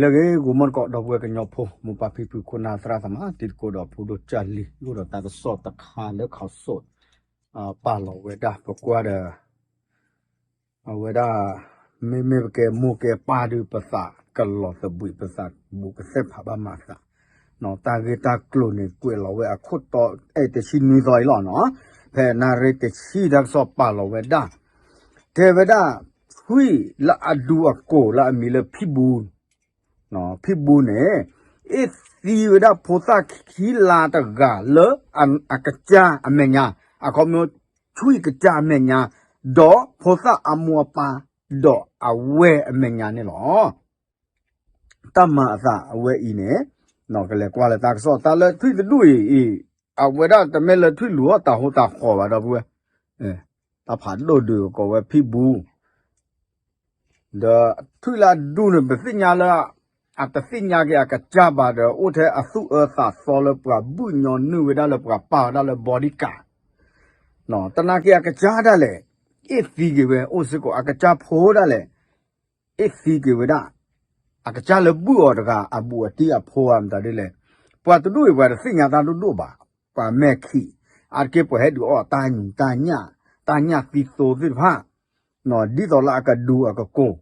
လၢဂ့ၤ ဂီၤမီၢ်တကိး ဒီပုၢ်ဝဲၢ်ကညီဖိ မိၢ်ပၢ်ဖံဖု ခိၣ်နၢ်သရၣ်သမါ တံၤသကိးဒီးဖိဒိၣ်ကၢ်လံၤ အိၣ်ဒီးတၢ်ကစီၣ်တခါလၢ ခီးစိး ပာ်လီၤဝဲဒၣ် ပကွၢ်ဒီး အဝဲဒၣ် မ့မ့ၢ်ပကဲမိၢ်ကဲပၢ်ဒုး ပသးကလီၤသဘှံး ပသးဘူးကသဲၣ်ဖးဘၣ်မၤသး, တၢ်ဂ့ၢ်တၢ်ကျိၤန့ၣ် ကွဲးလီၤဝဲအခိၣ်တီ အဲၣ်တဆံနွံသီအံၤလီၤနီၤ, ဖဲနၣ်ရံၣ်တဆံတၢ်ကစီၣ်ပာ်လီၤဝဲဒၣ်, တဲဝဲဒၣ် ထွံၣ်လၢအဒူအကိာ်လၢအမံၤလၢဖံဘူ, ဖံဘူန့ၣ် အ့ၣ်သံဝဲဒၣ်ဖိသၣ်ခံလါတဂၤလၢ အကစၢ်အမဲာ်ညါ, အခီပညီ ထွံၣ်ကစၢ်အမဲာ်ညါ, ဒီးဖိသၣ်အမိၢ်အပၢ် ဒီးအဝဲၢ်အမဲာ်ညါန့ၣ်လီၤ. တၢ်မၤအသးအဝဲအံၤန့ၣ် ကလဲၤကွၢ်လၢတၢ်ကစီၣ် တၢ်လၢထွံၣ်တဒူၣ်အံၤ အဝဲဒၣ်တမ့ၢ်လၢထွံၣ်လူၤအီၣ်တၢ်ဟိတၢ်ဃီဘၣ် ဒီပုၢ်ဝဲၢ်, တၢ်ဖးဒိၣ်ဒုးကိးဝဲဖံဘူ ဒီးထွံၣ်လၢအဒူန့ၣ် ပသ့ၣ်ညါလၢ အတသ့ၣ်ညါက့ၤအကစၢ်ဘၣ်ဒီး အိၣ်ထဲအသူၣ်အၢသးသီလၢပှၤဘုၣ်ညီနုၢ်ဝဲဒၣ်လၢပှၤပာ်ဝဲဒၣ်လၢ bodyguard, တနာ်က့ၤအကစၢ်ဒၣ်လဲာ် အ့ၣ်သံက့ၤဝဲ အိၣ်စ့ၢ်ကီးအကစၢ်ဖိဒၣ်လဲာ် အ့ၣ်သံက့ၤဝဲဒၣ် အကစၢ်လၢဘုၣ်အီၤတဂၤ အဘူးအတံၢ်အဖိဧါ မတၤဒ်လဲၣ်, ပှၤတဒူၣ်အံၤ ပှၤတသ့ၣ်ညါတၢ်ဒိၣ်ဒိၣ်ဘၣ်, ပှၤမဲာ်ခံး, အါတက့ၢ်ပှၤဟဲဒုးအီၣ်တၢ်ညူးတၢ်ညၣ်, တၢ်ညၣ်သံသိသ့ၣ်တဖၣ်, ဒ်သိးလၢအကဒူအကကိာ်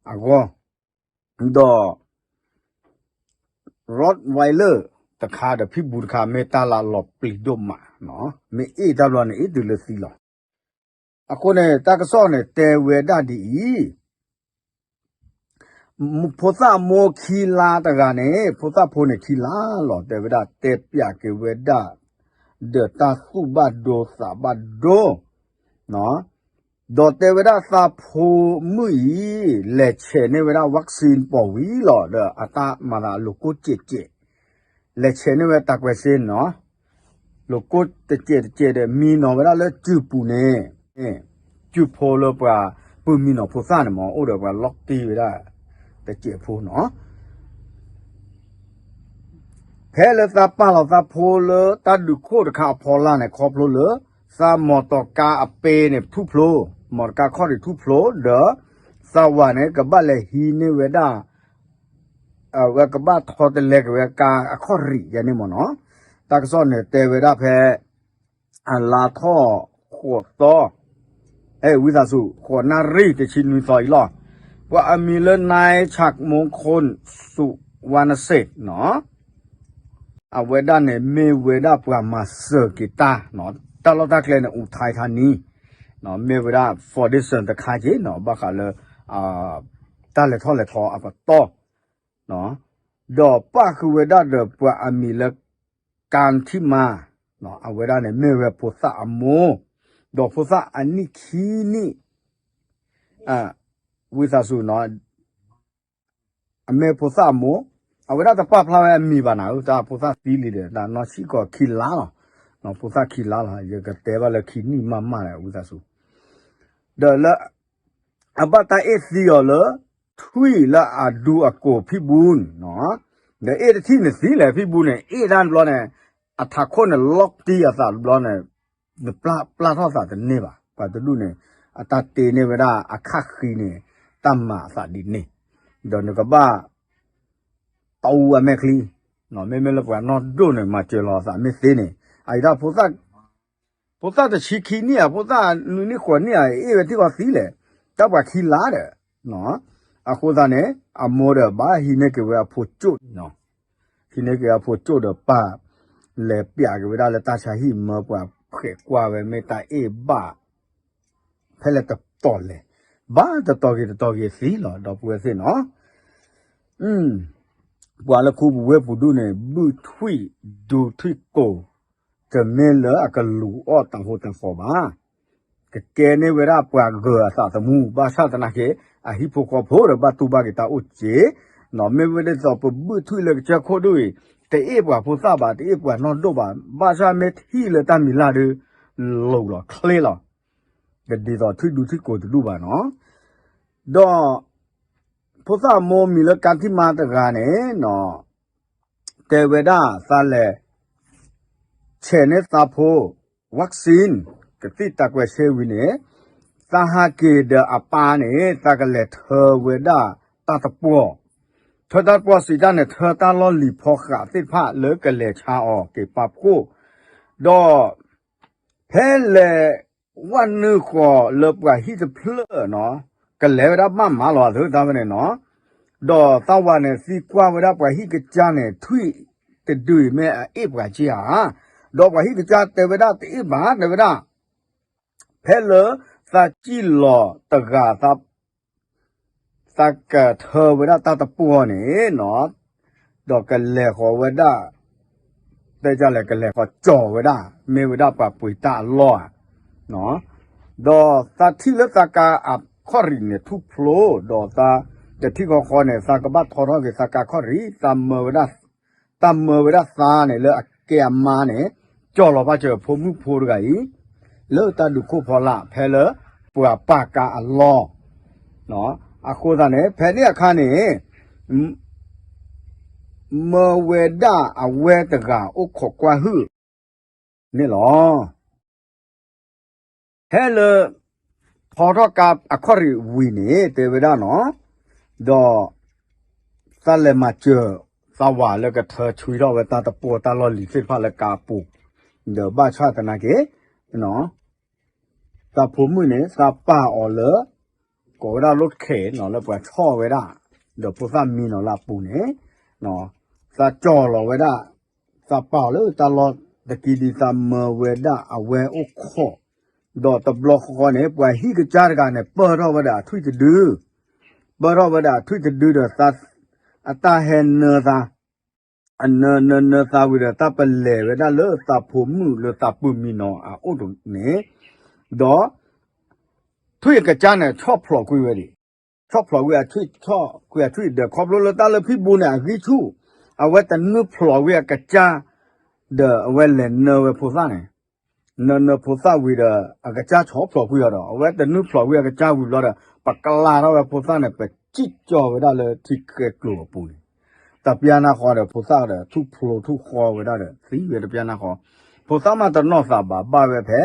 အဂီၢ်, ဒီး Rottweiler တခါဒီးဖံဘူတခါ မ့ၢ်တၢ်လၢလီၤပျံၤဒိၣ်မး, မ့ၢ်အ့ၣ်တၢ်ဘျီန့ၣ် အ့ၣ်တုၤလၢသံလီၤ. အဃိန့ၣ် တၢ်ကစီၣ်န့ၣ် တဲဝဲဒၣ်ဒ်အံၤ, ဖိသၣ်အမိၢ်ခံလါတဂၤန့ၣ် ဖိသၣ်ဖိန့ၣ်ခံလါလီၤ တဲဝဲဒၣ် တဲပၠးက့ၤဝဲဒၣ် ဒီးတၢ်သူၣ်ဘၣ်ဒိသးဘၣ်ဒိ ဒီးတဲဝဲဒၣ်သးဖိမုၣ်အံၤ လဲၤဆဲးန့ၢ်ဝဲဒၣ် vaccine ပိာ်ဝံၤလီၤဒီး အတၢ်မၤသးအလိၤကိၢ်စဲးစဲး, လဲၤဆဲးန့ၢ်ဝဲတၢ်ကွဲးစ့နီၤ, လိၤကိၢ်တစဲးတစဲးဒီး မံနီၤဝဲဒၣ်လၢစုပူၤန့ၣ်, စုဖိလၢပှၤပုၢ်မံနီၤဖိသၣ်န့ၣ်မ့ၢ် အိၣ်ဒီးပှၤလီၢ်တံၢ်ဝဲဒၣ် တစဲးဖိနီၤ ဖဲလၢသးပာ်လီၤသးဖိလၢတၢ်ဒုးခိၣ်တခါအဖီလာ်န့ၣ် ခီဖျိလၢ သးမီၢ်တီၢ်ကါအပ့ၤန့ၣ်ထူၣ်ဖျိ, မီၢ်တီၢ်ကါခီၣ်ထံးထူၣ်ဖျိ ဒီး သးဝၤန့ၣ် ကဘၣ်လဲၤဟံးန့ၢ်ဝဲဒၣ်, အဝဲကဘၣ်ထီတလဲက့ၤဝဲကါအခီၣ်ရံးယဲန့ၣ်မ့ၢ်နီၤ, တၢ်ကစီၣ်န့ၣ်တဲဝဲဒၣ်ဖဲ အလါထီၣ်ဃိးသီ အဲၣ်ဝံသးစူၤ ဃိးနၣ်ရံၣ်တဆံနွံသီအံၤလီၤ. ပှၤအမံၤလၢ นายฉัตรมงคล สุวรรณเศรษฐ နီၤ, အဝဲဒၣ်န့ၣ် မ့ၢ်ဝဲဒၣ်ပှၤမၤစၢၤက့ၤတၢ်, တၢ်လီၢ်တၢ်ကျဲန့ၣ် အူထဲးထါနံ, မ့ၢ်ဝဲဒၣ် foundation တခါက့ၤနီၤ ဘၣ်ဃးလၢ တၢ်လဲၤထီၣ်လဲၤထီအပတီၢ်, ဒီးပၣ်ဃုာ်ဝဲဒၣ်ဒီးပှၤအမံၤလၢ ကၣ်ထံမါ, အဝဲဒၣ်န့ၣ် မ့ၢ်ဝဲဖိသၣ်အမိၢ်, ဒီးဖိသၣ်အနံၣ်ခံနံၣ်, ဝံသးစူၤနီၤ, အမ့ၢ်ဖိသၣ်အမိၢ်, အဝဲဒၣ်တပာ်ဖျါဝဲအမံၤဘၣ်နၤဧၢ, တၢ်ဖိသၣ်သံလံဒီး တၢ်နီၢ်ဆံၣ်ကီးခံလါလီၤ, ဖိသၣ်ခံလါလီၤ, ယကတဲဘၣ်လၢခံနံၣ်မးမးဒီး ဝံသးစူၤ, ဒီးလၢ အဘၣ်တၢ်အ့ၣ်သံအီၤလၢ ထွံၣ်လၢအဒူအကိာ်ဖံဘူန့ၣ်, ဒီးအ့ၣ်တထံၣ်န့ၣ်သံလဲၣ် ဖံဘူန့ၣ် အ့ၣ်တၢ်တဘျီန့ၣ်, အထးခိၣ်န့ၣ်လီၤတံၢ်အသးတဘျီန့ၣ်, နပျၢ်ထီၣ်သးတန့ၢ်ဘၣ်, ပှၤတဒူၣ်န့ၣ် အတၢ်တ့န့ၢ်ဝဲဒၣ်အခၣ်ဃံန့ၣ်, တၢ်မၤအသးဒ်န့ၣ်, ဒီးနကဘၣ် တအူအမဲာ်ချံ, မ့မ့ၢ်လၢပှၤနီၢ်ဒိၣ်န့ၣ် မၤစၢၤလီၤအသးမ့ၢ်သ့န့ၣ်, အအံၤဒၣ် ဖိသၣ်တဆံခံနံၣ်ဧါ, ဖိသၣ်နွံနံၣ်ဃိးနံၣ်ဧါ, အ့ၣ်ဝဲထံၣ်ဃီသံလဲၣ်, တၢ်ပှၤခံလါဒီး, အဃိသတးန့ၣ် အမိၢ်ဒီးဘၣ်ဟံးန့ၢ်က့ၤဝဲအဖိကၠိၣ်, ဟံးန့ၢ်က့ၤအဖိကၠိၣ်ဒီးပာ်, လဲၤပျးက့ၤဝဲဒၣ်လၢတၢ်ဆါဟံၣ်မၢပှၤဃဲးကွၢ်ဝဲမ့ၢ်တၢ်အ့ၣ်ဘၣ် ဖဲလဲၣ်တတီၤလဲၣ်, ဘၣ်တတီၤဂ့ၤတတီၤဂ့ၤသံလီၤ ဒီပုၢ်ဝဲၢ်သ့ၣ်နီၤ, ပှၤလၢခူပူၤဝ့ၢ်ပူၤဒူၣ်န့ၣ် ဘုၣ်ထွံၣ်ဒူထွံၣ်ကိာ်, တမ့ၢ်လၢအကလူၤအီၣ်တၢ်ဟိတၢ်ဃီဘၣ်, ကကဲန့ၢ်ဝဲဒၣ်ပှၤဂၢၤအသးသမူ ဘၣ်ဆၣ်သနာ်က့ အဟံၣ်ဖိဃီဖိဒီးဘၣ်တူၢ်ဘၣ်က့ၤတၢ်အိၣ်က့ၤ, မ့ၢ်ဝဲဒ်သိးပဘုၣ်ထွံၣ်လၢကစၢၢ်ခိၣ်ဒူၣ်အံၤ တအ့ၣ်ပှၤဖိသၣ်ဘၣ် တအ့ၣ်ပှၤနီၢ်ဒိၣ်ဘၣ် ဘၣ်ဆၣ်မ့ၢ်ထံၣ်လၢတၢ်မံၤလၢ်ဒုး လူၤလီၤချ့လီၤ တဒ်သိးထွံၣ်ဒူထွံၣ်ကိာ်တဒူၣ်ဘၣ်နီၤ, ဒီး ဖိသၣ်အမိၢ်မံၤလၢကၣ်ထံမါတဂၤန့ၣ် တဲဝဲဒၣ်သးလဲၤ ဆဲးန့ၢ်သးဖိ vaccine ကသံၣ်တၢ်ကွဲးဆၢဝံၤန့ၣ် သးဟးက့ၤဒီးအပၢ်န့ၣ် သးကလဲၤထၢဝဲဒၣ်တၢ်တပှီၤ ထၢတၢ်တပှီၢ်စံးတၢ်န့ၣ် ထၢတၢ်လီၢ်လံၤဖီဃးသ့ၣ်တဖၣ်လၢကလဲၤဆါအီၤက့ၤပာ်ဖှိၣ်, ဒီး ဖဲလဲၤဝဲနုာ်ဃီၤလၢပှၤဟံၣ်တဖျၢၣ်နီၤ, ကလဲၤဝဲဒၣ်ဘၣ်မးလီၤအသုတၢ်ဝဲန့ၣ်နီၤ, ဒီးသးဝးန့ၣ်သံကွၢ်ဝဲဒၣ်ပှၤဟံၣ်ကစၢ်န့ၣ် ထွံၣ်တဒုအံၤမ့ၢ်အအ့ၣ်ပှၤက့ဧါ, ဒီးပှၤဟံၣ်ကစၢ်တဲဝဲဒၣ်တအ့ၣ်ဘၣ် တဲဝဲဒၣ် ဖဲလၢသးစံၣ်လီၤတဂၤ သးကထၢဝဲဒၣ်တၢ်တပှီၢ်န့ၣ်နီၤ, ဒီးကလဲၤဃီၤဝဲဒၣ်, တဲဒ်လဲၣ် ကလဲၤဃီၤကၠီၤဝဲဒၣ်, မ့ၢ်ဝဲဒၣ်ပှၤပှ့ၤတၢ်အလီၢ်ဧါ, ဒီးသးထံၣ်လၢသးကါအခီၣ်ရံၣ်န့ၣ်ထူၣ်ဖျိ, ဒီးသးတထံၣ်ဃီဃီန့ၣ် သးကဘၣ်ထီထီၣ်က့ၤသးကါခီၣ်ရံၣ်, သးမၢဝဲဒၣ် သးမၢဝဲဒၣ်သးန့ၣ်လၢအကဲအမါန့ၣ်, ကၠီၤလီၤဘၣ်စၢၤဖိမုၣ်ဖိတဂၤအံၤ, လၢတၢ်ဒုးခိၣ်ဖီလာ် ဖဲလၢပှၤပာ်ကါအလီၢ်, အဃိသတးန့ၣ် ဖဲန့ၣ်အခါန့ၣ် မၢဝဲဒၣ်အဝဲတဂၤအိၣ်ခိးကွၢ်ဟုၣ်န့ၣ်လီၤ. ဖဲလၢ ထီထီၣ်ကါအခီၣ်ရံၣ်ဝံၤန့ၣ် တဲဝဲဒၣ်နီၤ, ဒီး သးလဲၤမၤစၢၤ သးဝးလၢကထၢဆွံထီၣ်ဝဲတၢ်တပှီၢ်တၢ်လီၢ်လံၤသ့ၣ်တဖၣ်လၢကါအပူၤ, ဒီးဘၣ်ဆၣ်သနာ်က့ သးဖိမုၣ်န့ၣ် သးပာ်အီၤလၢ ကိးဝဲဒၣ်လိၣ်ခဲနီၤ လၢပှၤဆီၣ်ဝဲဒၣ်, ဒီးဖိသၣ်မံနီၤလၢအပူၤန့ၣ်, သးကၠီၤလီၤဝဲဒၣ်, သးပာ်အီၤလၢတၢ်လီၢ်တကံဒု သးမၢဝဲဒၣ်အဝဲအိၣ်ခိး, ဒီးတဘျီဃီဃီန့ၣ် ပှၤဟံၣ်ကစၢ်တဂၤန့ၣ် ပၢၢ်ထီၣ်ဝဲဒၣ်အထွံၣ်တဒု, ပၢၢ်ထီၣ်ဝဲဒၣ်အထွံၣ်တဒုဒီး အတၢ်ဟဲနၢသး အနၢနၢနၢသးဝံၤဒီး တၢ်ပလဲၤဝဲဒၣ်လၢသးဖိမုၣ်လၢသးပုၢ်မံနီၤအအိၣ်န့ၣ်, ဒီး ထွံၣ်အကစၢ်န့ၣ် ဆီၣ်ဖျိးကွံာ်ဝဲဒၣ်, ဆီၣ်ဖျိးကွံာ်အထွံၣ်, ဆီၣ်ကွံာ်အထွံၣ်ဒီး ခီဖျိလၢတၢ်လၢဖံးဘူးန့ၣ် အဂံၢ်ဆူၣ်, အဝဲတနုာ်ဖျိးကွံာ်အကစၢ်, ဒီးအဝဲလဲၤနၢဝဲဖိသၣ်န့ၣ်, နၢနၢဖိသၣ်ဝံၤဒီး အကစၢ်ဆီၣ်ဖျိးကွံာ်အီၤဒီး အဝဲတနုာ်ဖျိးကွံာ်အကစၢ်ဝံၤဘျီဒီး ပကလၤထီၣ်ဝဲဖိသၣ်န့ၣ် ပစံၣ်ကၠီၤဝဲဒၣ်လၢထံကျိအပူၤန့ၣ်, တပျၢ်နၢ်ဃီဒီး ဖိသၣ်ဒီး ထူၣ်ဖျိးထူၣ်ဃီဝဲဒၣ်ဒီး သံဝဲတပျၢ်နၢ်ဃီ, ဖိသၣ်မးတနီၢ်သးဘၣ် ဘၣ်ဝဲဖဲ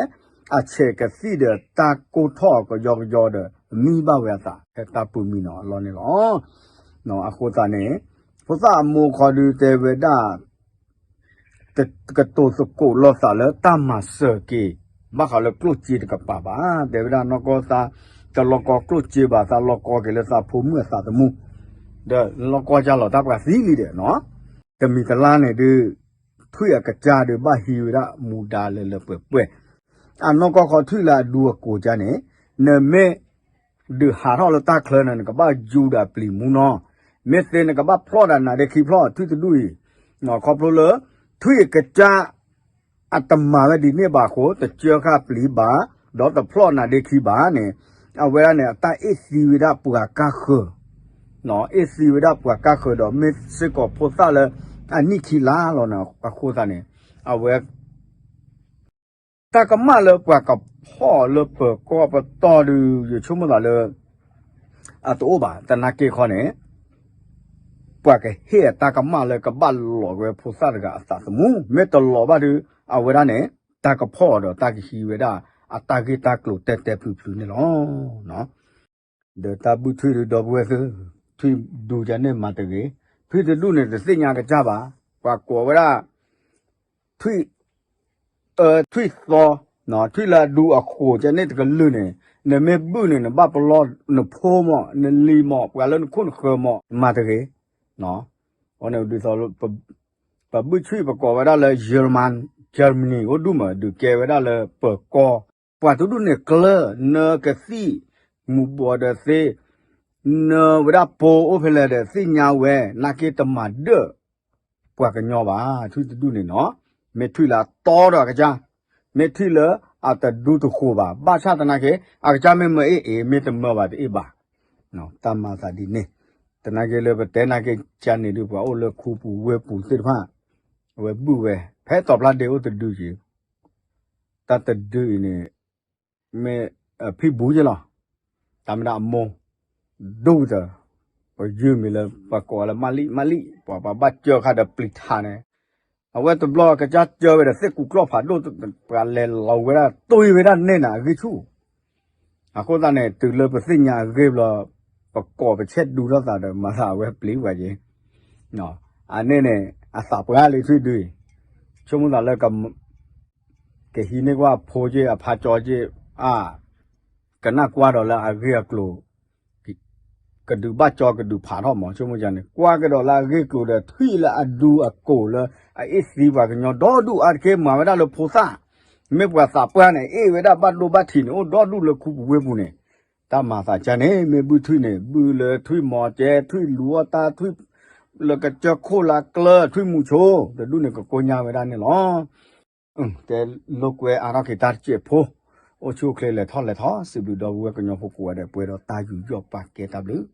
အဆဲးကသံၣ်ဒီးတၢ်ကိၢ်ထီၣ်ကယီကယီဒီး မံဘၣ်ဝဲအသး ဖဲတၢ်ပုၢ်မံနီၤအလီၢ်န့ၣ်လီၤ. အဃိသတးန့ၣ် ဖိသၣ်အမိၢ်ခီဒုတဲဝဲဒၣ် ကတိၤသကိးလိာ်သးလၢတၢ်မၤစၢၤက့ၤ ဘၣ်ဃးလၢကျိၣ်စ့တကပၤဘၣ်. တဲဝဲဒၣ်နီၢ်ကီၢ်သး တလီၤကီကျိၣ်စ့ဘၣ်, သးလီၤကီက့ၤလၢသးဖိမုၣ်အသးသမူ, ဒီးလီၤကီကၢ်လီၤတၢ်ပှၤသံလံဒီးနီၤ, တမံၤတလါန့ၣ်ဒုး ထွံၣ်အကစၢ်ဒုးဘၣ်ဟံးဝဲဒၣ်မူဒါလၢလၢပှဲၤပှဲၤ, အနီၢ်ကီၢ်ခီထွံၣ်လၢအဒူအကိးကါန့ၣ် နမ့ၢ် ဒုးဟးထီၣ်လၢတၢ်ချၢန့ၣ် နကဘၣ်ယူၤဒီးအပျံၤမူနီၤ, မ့ၢ်သ့နကဘၣ်ဖျီၣ်ဒီးနါဒ့ခံဖျီၣ်ထွံၣ်တဒူၣ်အံၤ, ခီဖျိလၢ ထွံၣ်အကစၢ် အတမၤဝဲဒ်န့ၣ်ဘၣ်အဃိ တစၢဃာ်ပျံၤဘၣ်, ဒီးတဖျီၣ်နါဒ့ခံဘၣ်န့ၣ်, အဝဲဒၣ်န့ၣ် အတၢ်အ့ၣ်သံဝဲဒၣ်ပှၤကါဃၢၤ, အ့ၣ်သံဝဲဒၣ်ပှၤကါဃၢၤဒီး မ့ၢ်စ့ၢ်ကီးဖိသၣ်လၢ အနံၣ်ခံလါလီၤန့ၣ် အဃိသတးန့ၣ် အဝဲ တၢ်ကမၣ်လၢပှၤကဖီၣ်လၢပၢၤကီၢ်ပတီၢ်ဒုး ယဆိကမိၣ်သးလၢ အတအိၣ်ဘၣ်. သနာ်က့ခီန့ၣ် ပှၤကဟ့ၣ်အတၢ်ကမၣ်လၢကဘၣ်လီၤဝဲဖိသၣ်တဂၤအသးသမူ, မ့ၢ်တလီၤဘၣ်ဒုး အဝဲဒၣ်န့ၣ် တၢ်ကဖီၣ်အီၤဒီးတၢ်ကဟံးဝဲဒၣ် အတၢ်ဂ့ၢ်တၢ်ကျိၤတဲာ်တဲာ်ဖျုးဖျုးန့ၣ်လီၤ. ဒီးတၢ်ဘုၣ်ထွံၣ်ဒုး ဒီပုၢ်ဝဲၢ်သ့ၣ်, ထွံၣ်ဒူကါန့ၣ်မၤတဂ့ၤ, ထွံၣ်တဒူၣ်န့ၣ် တသ့ၣ်ညါကစၢ်ဘၣ်, ပှၤကိးဝဲဒၣ် ထွံၣ်, ထွံၣ်သီ, ထွံၣ်လၢအဒူအဃိးကါန့ၣ်တကလုာ်န့ၣ်, နမ့ၢ်ဘုၣ်န့ၣ် နဘၣ်ပလီၢ်နဖိမး, နလံၤမး, ပှၤလၢနခိၣ်နဃၢၤမး, မၤတဂ့ၤ, ဒ်သိး ပဘုၣ်ထွံၣ်ပကိးဝဲဒၣ်လၢ German, Germany အိၣ်ဒူၣ်မး ဒုးကဲဝဲဒၣ်လၢပၢၤကီၢ်, ပှၤတဒူၣ်န့ၣ်ကျၢၢ်, နၢကသံၣ်, မူၤဘှီးဒီးသ့, နၢဝဲဒၣ်ပိအိၣ်ဖဲလဲၣ်ဒီးသ့ၣ်ညါဝဲ, နာ်က့တမၤဒၢၣ် ပှၤကညီဘၣ်, ထွံၣ်တဒူၣ်န့ၣ်နီၤ, မ့ၢ်ထွံၣ်လၢအတီဒီးအကစၢ်, မ့ၢ်ထွံၣ်လၢအတဒူတဃိးဘၣ်, ဘၣ်ဆၣ်သနာ်က့ အကစၢ်မ့ၢ်မၢအ့ၣ်အ့ၣ် မ့ၢ်တမၢဘၣ်တအ့ၣ်ဘၣ်, တၢ်မၤသးဒ်န့ၣ်, သနာ်က့လၢပတဲနာ်က့ကါန့ၣ်ဒုး ပှၤအိၣ်လၢခူပူၤဝ့ၢ်ပူၤသ့ၣ်တဖၣ်, အဝဲဘုၣ်ဝဲ, ဖဲတီၤဖျါဒ့အိၣ်တဒုက့ၤ တၢ်တဒုအံၤန့ၣ် မ့ၢ်ဖံဘူက့လီၤ, တၢ်မ့ၢ်ဒၣ်အမိၢ်, ဒိၣ်ကတၢၢ်, ပယုၢ်မံၤလၢပှၤကိးလၢမၣ်လံၣ်, မၣ်လံၣ်, ပှၤပှၤဘၣ်စၢဃာ်ဒီးပျံၤထးန့ၣ်, အဝဲတဘျီကစၢ်စၢဝဲဒီးသ့ၣ်ကူကျီၢ်ဖးဒိၣ်, ပှၤလဲၤလီၤဝဲဒၣ် တွံၢ်ဝဲဒၣ်နဲၣ်နၤအဂံၢ်ဆူၣ်, အဃိသတးန့ၣ် တုၤလၢပသ့ၣ်ညါအဂ့ၢ်ဘျီ, ပကိးပဆဲးဒူထီၣ်သးဒီးမၤသးအဝဲပျံၤပှၤက့ၤ အန့ၣ်န့ၣ် အသးပှၢ်လံထွံၣ်ဒု, ဆိကမိၣ်သးလၢ ကဟံးန့ၢ်ကွၢ်အဖိက့ၢ် အဖါကၠီက့ၢ်, အါ, ကနၣ်ကွၢ်ဒီးလၢအဂ့ၢ်အကျိၤ, ကဒုးဘၣ်ကၠီကဒုးဖးထီၣ်မး ဆိကမိၣ်န့ၣ် ကွၢ်ကဒီးလၢအဂ့ၢ်ကျိၤဒီး ထွံၣ်လၢအဒူအကိာ်လၢ အအ့ၣ်သံပှၤကညီဒီဒူၣ်အါတက့ၢ် မၤဝဲဒၣ်လၢဖိသၣ်, မ့ၢ်ပှၤသးပှၢ်န့ၣ် အ့ၣ်ဝဲဒၣ်ဘၣ်ဒိဘၣ်ထံးန့ၣ် အိၣ်ဒီဒူၣ်လၢခူပူၤဝ့ၢ်ပူၤန့ၣ်, တၢ်မၤသးကါန့ၣ် မ့ၢ်ဘုၣ်ထွံၣ်န့ၣ် ဘုၣ်လၢထွံၣ်မီၤကဲ ထွံၣ်လူၤအီၣ်တၢ် ထွံၣ်လၢကစၢၢ်ခိၣ်လၢကျၢၢ် ထွံၣ်မူၤဆိ တဒူၣ်န့ၣ် ကကိညါဝဲဒၣ်န့ၣ်လီၤ. တဲလိာ်ကွဲအါထီၣ်က့ၤတၢ်တစဲးဖိ, အိၣ်ဆူၣ်အိၣ်ချ့လဲၤထီၣ်လဲၤထီ စံးဘျုးဒီပုၢ်ဝဲၢ်ကညီဖိကိးဂၤဒဲး ပှဲၤဒီးတၢ်ယူးယီၣ်ပာ်ကဲ တၢ်ဘျုး